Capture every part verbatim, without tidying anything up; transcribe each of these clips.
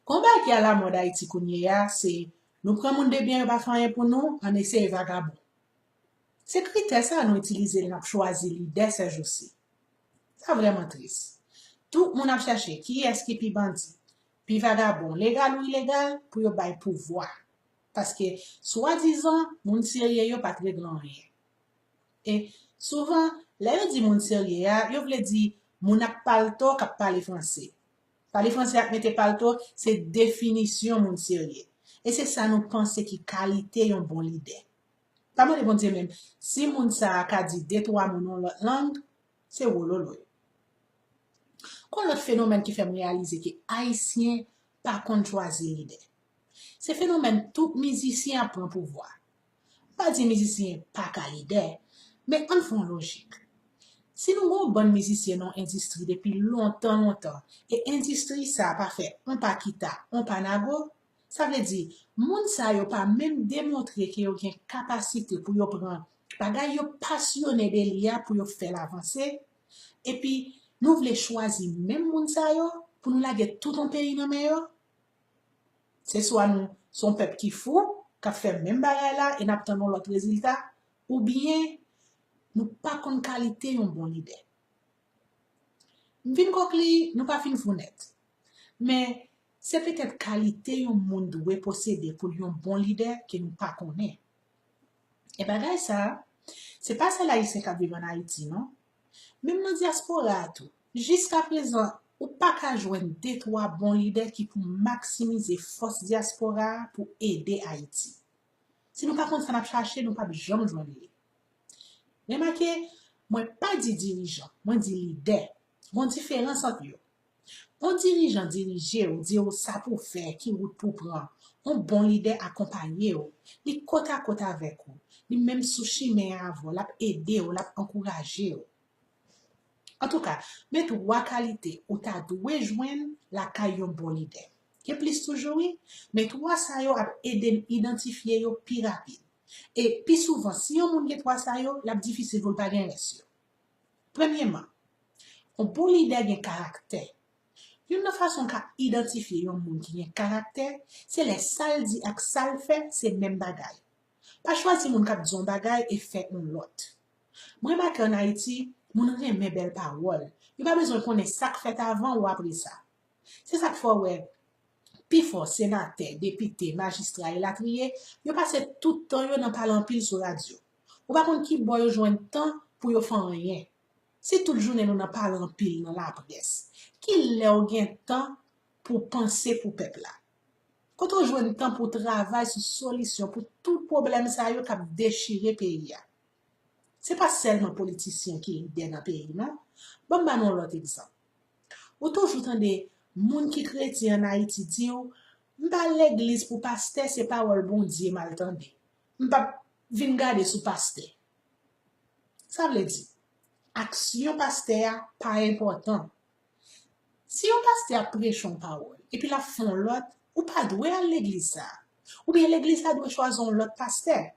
Gon bagay ki alamòd Ayiti kounye a, se nou pran moun de byen yo pa fè anyen pou nou, ann eseye vagabon. Se kritè sa a nou itilize lè n ap chwazi lidè sèjousi. Sa vrèman tris. Tout moun ap chèche kiyès ki pi bandi, pi vagabon, legal ou ilegal, pou yo bay pouvwa. Paske, swadizan, moun serye yo pa t regle anyen. E souvan, lè yo di moun serye a, yo vle di moun ak palto k ap pale franse. Pale franse ak mete palto, se definisyon moun serye. E se sa nou panse ki kalite yon bon lidè. Pa mande Bondye menm si moun sa a ka di de twa mo nan yon lòt lang, se wololoy. Gon lòt fenomèn ki fè m reyalize ke Ayisyen pa konn chwazi lidè. Se fenomèn tout mizisyen ap pran pouvwa. M pa di mizisyen pa ka lidè, men ann fè yon lojik. Si nou gen yon bann mizisyen nan yon endistri depi lontan, lontan, e endistri sa a pa fè yon pa kita, yon pa nago, sa vle di, moun sa yo pa menm demontre ke yo gen kapasite pou yo pran bagay yo pasyone de li a pou yo fè l avanse, epi nou vle chwazi menm moun sa yo pou nou lage tout yon peyi nan men yo? Se swa nou se yon pèp ki fou, k ap fè menm bagay la e n ap tann yon lòt rezilta, oubyen nou pa konn kalite yon bon lidè. M vin konkli, nou pa fin fou nèt. Men, se petèt kalite yon moun dwe posede pou l yon bon lidè ke nou pa konnen. E bagay sa a, se pa sèl Ayisyen k ap viv ann Ayiti, non. Menm nan dyaspora a tou, jiskaprezan, ou pa ka jwenn de twa bon lidè ki pou maksimize fòs dyaspora a pou ede Ayiti. Si nou pa konn sa n ap chache, nou p ap janm jwenn li. Remake, mwen pa di dirijan, mwen di lidè. Gon diferans ant yo. Yon dirijan dirije w, di w sa pou w fè, ki wout pou w pran. Yon bon lidè akonpaye w. Li kotakot avèk ou. Li menm sou chimen an avè w, l ap ede w, l ap ankouraje w. Antouka, men twa kalite ou ta dwe jwenn lakay yon bon lidè. Gen plis toujou, wi, men twa sa yo ap ede n idantifye yo pi rapid. E pi souvan, si yon moun gen twa sa yo, l ap difisil pou l pa gen rès yo. Premyèman, yon bon lidè gen karaktè. Youn nan fason w ka idantifye yon moun ki gen karaktè, se lè sa l di ak sa l fè se menm bagay. Pa chwazi moun k ap di yon bagay e fè yon lòt. M remake ann Ayiti, moun renmen bèl pawòl. Yo pa bezwen konnen sa k fèt avan ou apre sa. Se sa k fè w wè pifò senatè, depite, majistra, elatriye, yo pase tout tan yo nan pale anpil sou radyo. Ou pa konn ki bò yo jwenn tan pou yo fè anyen. Si tout jounen nou nan pale anpil nan laprès, ki lè w gen tan pou w panse pou pèp la? Kote w jwenn tan pou w travay sou solisyon pou tout pwoblèm sa yo k ap dechire peyi a? Se pa sèlman politisyen ki lidè nan peyi, non. Ban m ba nou yon lòt egzanp. Ou toujou tande moun ki kretyen ann Ayiti di w, "M pa al legliz pou pastè, se pawòl Bondye m al tande. M p ap vin gade sou pastè." Sa vle di, aksyon pastè a pa enpòtan. Si yon pastè ap preche yon pawòl, epi l ap fè yon lòt, ou pa dwe al legliz sa a. Oubyen legliz la dwe chwazi yon lòt pastè.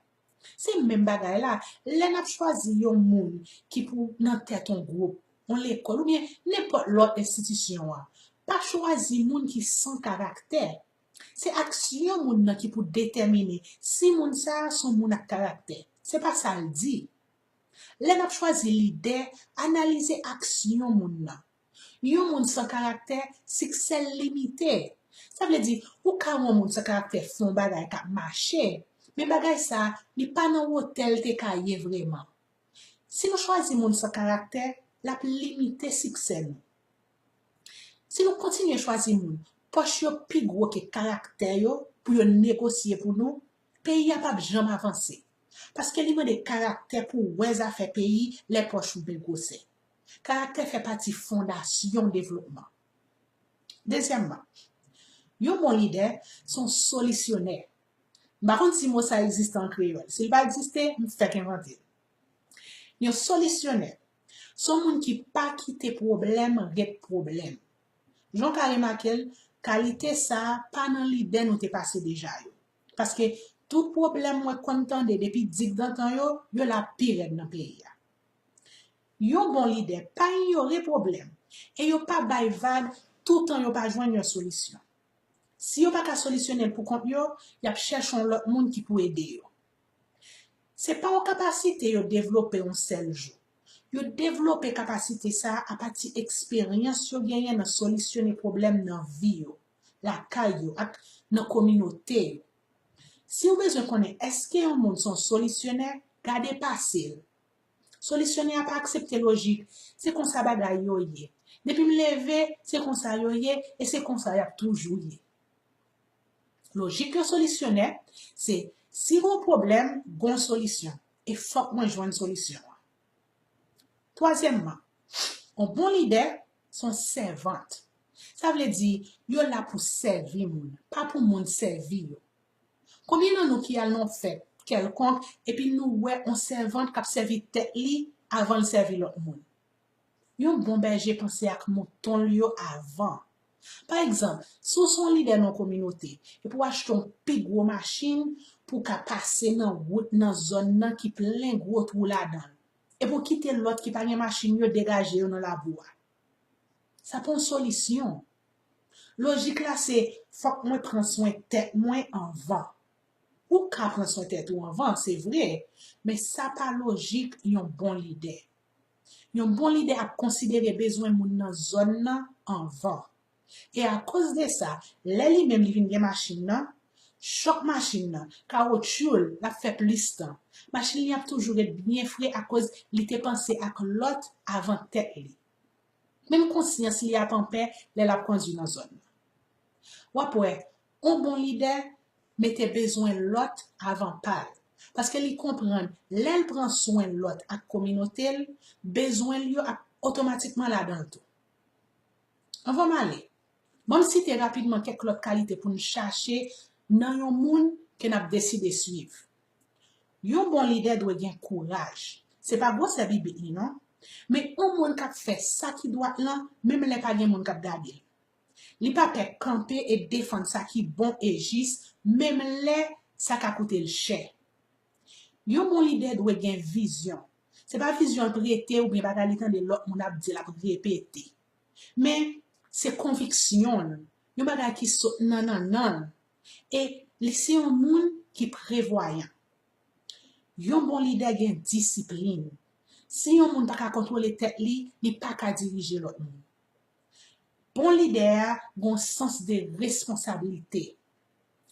Se menm bagay la, lè n ap chwazi yon moun ki pou nan tèt yon gwoup, yon lekòl, oubyen nenpòt lòt enstitisyon an, pa chwazi moun ki san karaktè. Se aksyon moun nan ki pou detèmine si moun sa a se yon moun ak karaktè. Se pa sa l di. Lè n ap chwazi lidè, analize aksyon moun nan. Yon moun san karaktè, siksè l limite. Sa vle di, ou ka wè yon moun san karaktè fè yon bagay k ap mache, men bagay sa a, li pa nan wotè l te ka ye vrèman. Si nou chwazi moun san karaktè, l ap limite siksè nou. Si nou kontinye chwazi moun, pòch yo pi gwo ke karaktè yo pou yo negosye pou nou, peyi a p ap janm avanse. Paske li mande karaktè pou w wè zafè peyi lè pòch ou byen gwosè. Karaktè fè pati fondasyon devlopman. Dezyèmman, yon bon lidè se yon solisyonè. M pa konn si mo sa egziste an kreyòl. Si l pa egziste, m fèk envante l. Yon solisyonè se yon moun ki pa kite pwoblèm ret pwoblèm. Jan w ka remake l, kalite sa a pa nan lidè nou te pase deja yo. Paske tout pwoblèm mwen konn tande depi digdantan yo, yo la pi rèd nan peyi a. Yon bon lidè pa inyore pwoblèm e yo pa bay vag toutan yo pa jwenn yon solisyon. Si yo pa ka solisyone l pou kont yo, y ap chèche yon lòt moun ki pou ede yo. Se pa yon kapasite yo devlope yon sèl jou. Yo devlope kapasite sa a apati eksperyans yo genyen nan solisyone pwoblèm nan vi yo, lakay yo ak nan kominote yo. Si w bezwen konnen èske yon moun se yon solisyonè, gade pase l. Solisyonè a pa aksepte lojik, se konsa bagay yo ye. Depi m leve, se konsa yo ye e se konsa y ap toujou ye. Lojik yon solisyonè, se si gon pwoblèm, gon solisyon, e fòk mwen jwenn solisyon an. Twazyèmman, yon bon lidè se yon sèvant. Sa vle di, yo la pou sèvi moun, pa pou moun sèvi yo. Konbyen nan nou ki al nan yon fèt kèlkonk epi nou wè yon sèvant k ap sèvi tèt li avan l sèvi lòt moun? Yon bon bèje panse ak mouton l yo avan. Pa egzanp, si w se yon lidè nan yon kominote epi w achte yon pi gwo machin pou w ka pase nan wout nan zòn nan ki plen gwo twou ladan l, epi w kite lòt ki pa gen machin yo degaje yo nan labou a, sa pa yon solisyon. Lojik la se, fòk mwen pran swen tèt mwen anvan. Ou ka pran swen tèt ou anvan, se vre, men sa pa lojik yon bon lidè. Yon bon lidè ap konsidere bezwen moun nan zòn nan anvan. E akoz de sa, lè li menm li vin gen machin nan, chòk machin nan, kawotchou l, l ap fè plis tan. Machin li ap toujou ret byen fre akoz li te panse ak lòt avan tèt li. Menm konsyans li ap anpè lè l ap kondui nan zòn nan. W ap wè, yon bon lidè mete bezwen lòt avan pa l. Paske li konprann lè l pran swen lòt ak kominote l, bezwen l yo ap otomatikman ladan l tou. Anvan m ale, ban m site rapidman kèk lòt kalite pou n chache nan yon moun ke n ap deside swiv. Yon bon lidè dwe gen kouraj. Se pa gwosè bibit li non, men yon moun k ap fè sa ki dwat lan menm lè pa gen moun k ap gade l. Li pa pè kanpe e defann sa ki bon e jis, menm lè sa ka koute l chè. Yon bon lidè dwe gen vizyon. Se pa vizyon l prete oubyen bagay li tande lòt moun ap di l ap repete. Men, se konviksyon l, yon bagay ki sot nan nannan l. E li se yon moun ki prevwayan. Yon bon lidè gen disiplin. Si yon moun pa ka kontwole tèt li, li pa ka dirije lòt moun. Bon lidè a gen yon sans de responsablite.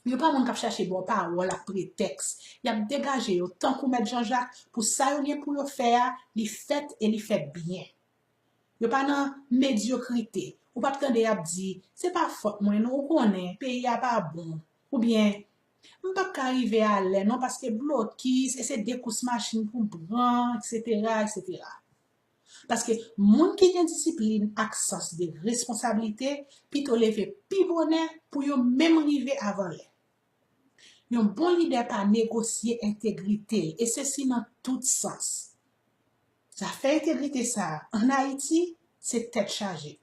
Yo pa moun k ap chache ba w pawòl ak pretèks. Y ap degaje yo tankou Mèt Janjak pou sa yo gen pou yo fè a, li fèt e li fèt byen. Yo pa nan medyokrite. Ou p ap tande y ap di, se pa fòt mwen non, ou konnen, peyi a pa bon. Oubyen, m p ap ka rive alè non paske blokis e se de kous machin pou m pran, etsetera, etsetera. Paske moun ki gen disiplin ak sans de responsablite pito leve pi bonè pou yo menm rive avan lè. Yon bon lidè pa negosye entegrite l, e sesi nan tout sans. Zafè entegrite sa a, ann Ayiti, se tèt chaje.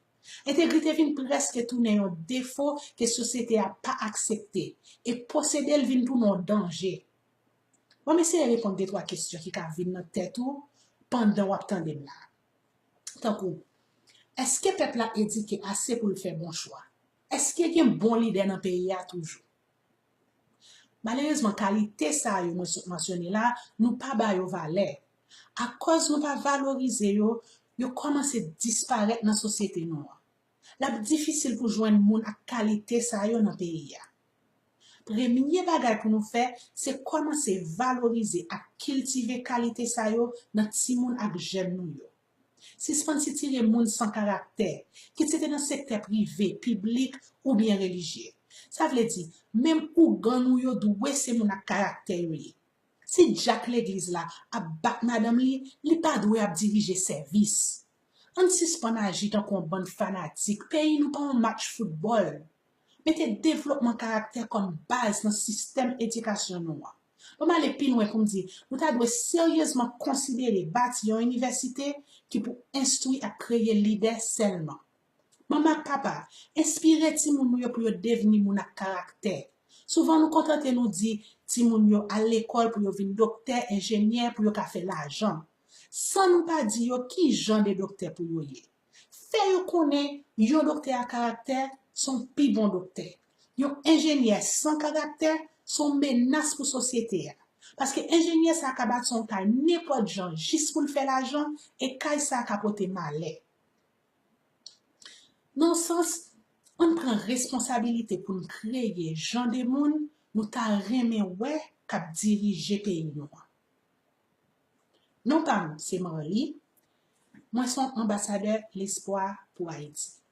Entegrite vin prèske tounen yon defo ke sosyete a pa aksepte, e posede l vin tounen yon danje. Ban m eseye reponn de twa kesyon ki ka vin nan tèt ou pandan w ap tande m la. Tankou, èske pèp la edike ase pou l fè bon chwa? Èske gen bon lidè nan peyi a toujou? Malerezman, kalite sa yo mwen sot mansyone la, nou pa ba yo valè. Akòz nou pa valorize yo, yo kòmanse disparèt nan sosyete nou an. L ap difisil pou jwenn moun ak kalite sa yo nan peyi a. Premye bagay pou nou fè, se kòmanse valorize ak kiltive kalite sa yo nan timoun ak jèn nou yo. Sispann sitire moun san karaktè, kit se te nan sektè prive, piblik oubyen relijye. Sa vle di, menm ougan nou yo dwe se moun ak karaktè yo ye. Si dyak legliz la ap bat madanm li, li pa dwe ap dirije sèvis. Ann sispann aji tankou yon bann fanatik, peyi nou pa yon match foutbòl. Mete devlopman karaktè kòm baz nan sistèm edikasyon nou an. Ban m ale pi lwen pou m di, nou ta dwe seryezman konsidere bati yon inivèsite ki pou enstwi ak kreye lidè sèlman. Manman ak papa, enspire timoun nou yo pou yo devni moun ak karaktè. Souvan nou kontante nou di timoun yo al lekòl pou yo vin doktè, enjenyè, pou yo ka fè lajan, san nou pa di yo ki jan de doktè pou yo ye. Fè yo konnen yon doktè a karaktè se yon pi bon doktè. Yon enjenyè san karaktè se yon menas pou sosyete a. Paske enjenyè sa ka bati yon kay nenpòt jan jis pou l fè lajan, e kay sa ka pote malè. Nan yon sans, ann pran responsabilite pou n kreye jan de moun nou ta renmen wè k ap dirije peyi nou an. Non pa m se Marly, mwen se yon anbasadè lespwa pou Ayiti.